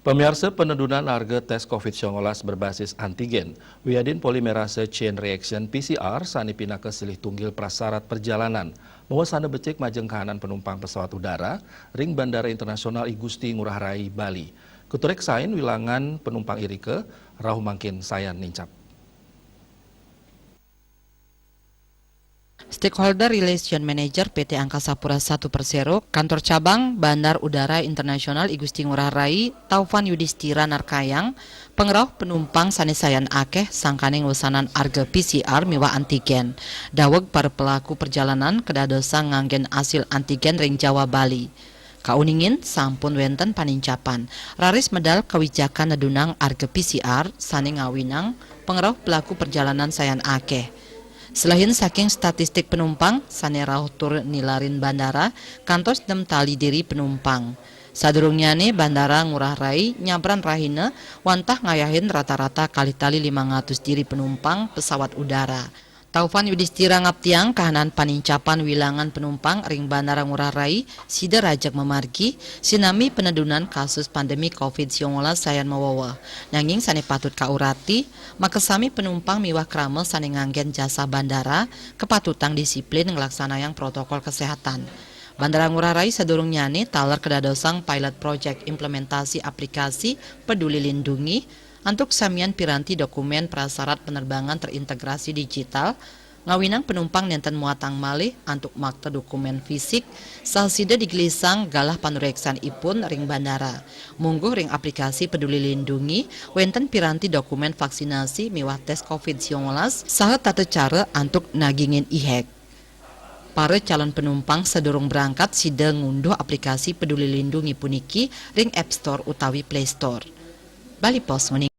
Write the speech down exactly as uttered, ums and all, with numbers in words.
Pamiarsa, penedunan arga tes covid sembilan belas berbasis antigen, wiadin polimerase chain reaction, P C R, sane pinaka silih tunggil prasarat perjalanan, mawa sane becik majeng kahanan penumpang pesawat udara ring Bandara Internasional I Gusti Ngurah Rai, Bali. Katureksain wilangan penumpang irika, rauh mangkin sayan nincap. Stakeholder Relation Manager P T Angkasa Pura Satu Persero, Kantor Cabang Bandar Udara Internasional I Gusti Ngurah Rai, Taufan Yudistira narkayang, pangrauh penumpang sane sayan akeh sangkaning wesanan arga P C R miwah antigen. Daweg para pelaku perjalanan kadadosan nganggen asil antigen ring Jawa Bali. Kauningin sampun wenten panincapan, raris medal kawijakan nedunang arga P C R sane ngawinang pangrauh pelaku perjalanan sayan akeh. Selehin saking statistik penumpang sane rauh tur nilarin bandara, kantos nem tali diri penumpang. Sadurungnyane Bandara Ngurah Rai nyabran rahina wantah ngayahin rata-rata kalih tali limang atus diri penumpang pesawat udara. Taufan Yudistira ngaptiang kahanan panincapan wilangan penumpang ring Bandara Ngurah Rai sida rajeg mamargi, sinambi penedunan kasus pandemi covid sembilan belas sayan maweweh. Nanging sane patut kaurati, makasami penumpang miwah krama sane nganggen jasa bandara kapatutang disiplin nglaksanayang protokol kesehatan. Bandara Ngurah Rai sadurungnyane taler kadadosang pilot project implementasi aplikasi Peduli Lindungi antuk samian piranti dokumen prasarat penerbangan terintegrasi digital, ngawinang penumpang nenten muatang malih antuk makta dokumen fisik, saha sida digelisang galah panureksan ipun ring bandara. Mungguh ring aplikasi Peduli Lindungi, wenten piranti dokumen vaksinasi miwah tes covid sembilan belas, saha tata cara antuk nagingin e-hack. Para calon penumpang sadurung berangkat sida ngunduh aplikasi Peduli Lindungi puniki ring App Store utawi Play Store. Bali Post nguning.